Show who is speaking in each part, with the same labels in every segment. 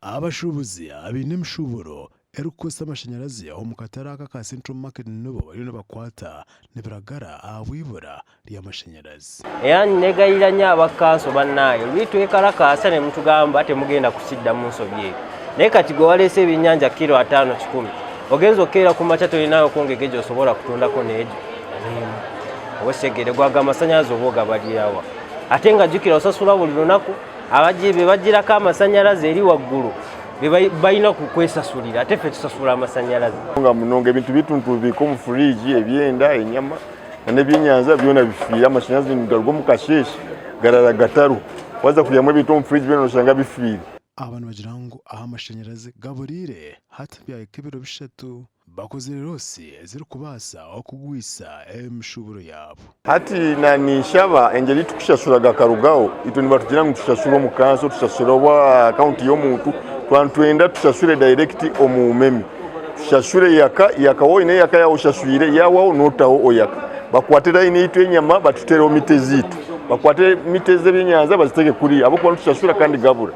Speaker 1: Abashuubuzi abaine emishuuburo erikukozesa amashanyarazi omu katare aka aka Central Market nibo bariyo nibakwata nibiragara ahabw'eibura ry'amashanyarazi.
Speaker 2: Era negayirira nnyo aba kanso bannange luli twekalakaasa ne mutugamba temugenda kukiddamu nsobi eyo naye kati gwe waleese ebyennyanja kiro ataano kikumi ogenza okukeera ku makya tolinayo ku ngege gy'osobola kutundako n'egyo n'emu oba okitegeere gwaga amasanyalaze oba ogabalirawa ate nga jjukira osasula buli lunaku be bagirako amasanyalaze eri waggulu balina kukwesasulira ate ffe tusasula amasanyalaze
Speaker 3: nga munonga ebintu bitu nitubiika omu furiigi ebyenda enyama n'ebyenyanja byona bifiire amashanyarazi nigaruga omu kasheeshe garara gatariho waaza kwihamu ebintu omu furiigi byona noshanga bifiire.
Speaker 1: Aba nibagira ngu aha amashanyarazi gaburiire hati byahika ebiro bishatu. Bakozire roosi ezirikubaasa okugwisa emishuuburo yaabo.
Speaker 3: Hati na ninshaba engyeri ei turikushashura gakarugaho, itwe nibatugira ngu tushashure omu kanso, tushashure oba akawunti y'omuntu, twaba nitwenda tushashure dayirekiti omu umeme. Tushashure yaka, yaka waaba oine yaka yaawe oshashwire yahwaho nootaho oyaka. Bakwate layini yaitu y'enyama batuteereho mita ezaitu, bakwate mita ez'ebyenyanja baziteeke kuriya ahabw'okuba nitushashura kandi gabura.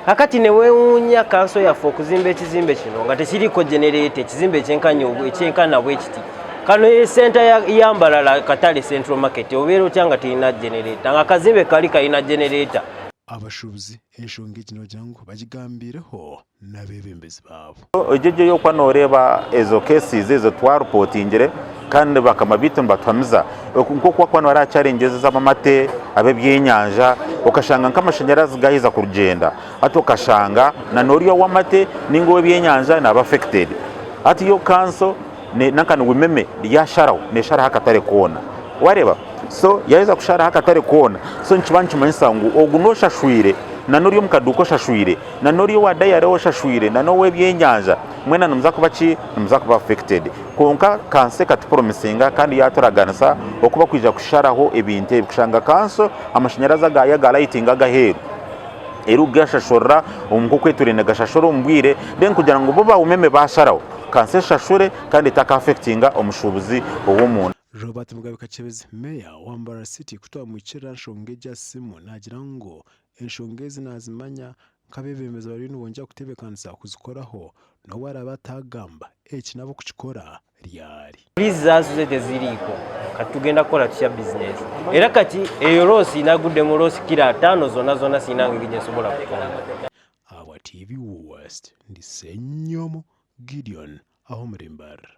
Speaker 2: Kakati newewuunya kanso yaffe okuzimba ekizimbe kino nga tekiriiko genereeta, ekizimbe ekyenkana bwekiti. Kano ye senta ya Mbarara Katale Central Market obeera otya nga terina genereeta nga akazimbe kali kalina genereeta.
Speaker 1: Abashuubuzi enshonga egi nibagira ngu bagigambiireho n'abeebembezi baabo.
Speaker 4: Ogyegye yokuba noreeba ezo cases ezo twarupotingire kandi bakama baitu nibatuhamiza nk'oku wakuba noreeba challenges ez'abamate, ab'ebyenyanja okashanga nk'amashanyarazi gaheza kurugyenda hati okashanga na n'ori ow'amate ninga ow'ebyenyanja naba affected. Hati yo kanso nanka ni umeme yasharaho nesharaho akatare koona wareeba so yaheza kusharaho akatare koona so nikiba nikimanyisa ngu ogu n'oshashwire na n'ori omu kaduuka oshashwire na n'ori owa dayare oshashwire na n'ow'ebyenyanja mwena nimuza kuba ki? Nimuza kuba affected. Kwonka kanso ekatupromisinga kandi yaaturaganisa oku bakwija kusharaho ebintu ebi kushanga kanso amashanyarazi agaayo aga lighting ag'aheeru erikugashashurira omu nk'oku etwire negashashura omu bwire then kugira ngu bo ba umeme baasharaho kanso eshashure kandi etaka affectinga omushuubuzi ow'omunda.
Speaker 1: Robert Mugabe Kakyebezi, Meeya wa Mbarara City kutwamwikirira nshonga egi aha simu naagira ngu Enshonga ezi naazimanya nk'abeebembezi bariyo nibongyera kutebeekanisa kuzikoraho, n'obu araabe ataagamba eki nabo kukikora ryari.
Speaker 2: Fees zaasuze teziriiko kati tugenda kukora tutya bizinesi era kati eyo loosi naguddemu loosi kiro ataano zona zona sirina ngeri gyensobola kutunda.
Speaker 1: Ahabwa TV West, ndi Ssenyomo Gideon aho omuri Mbarara.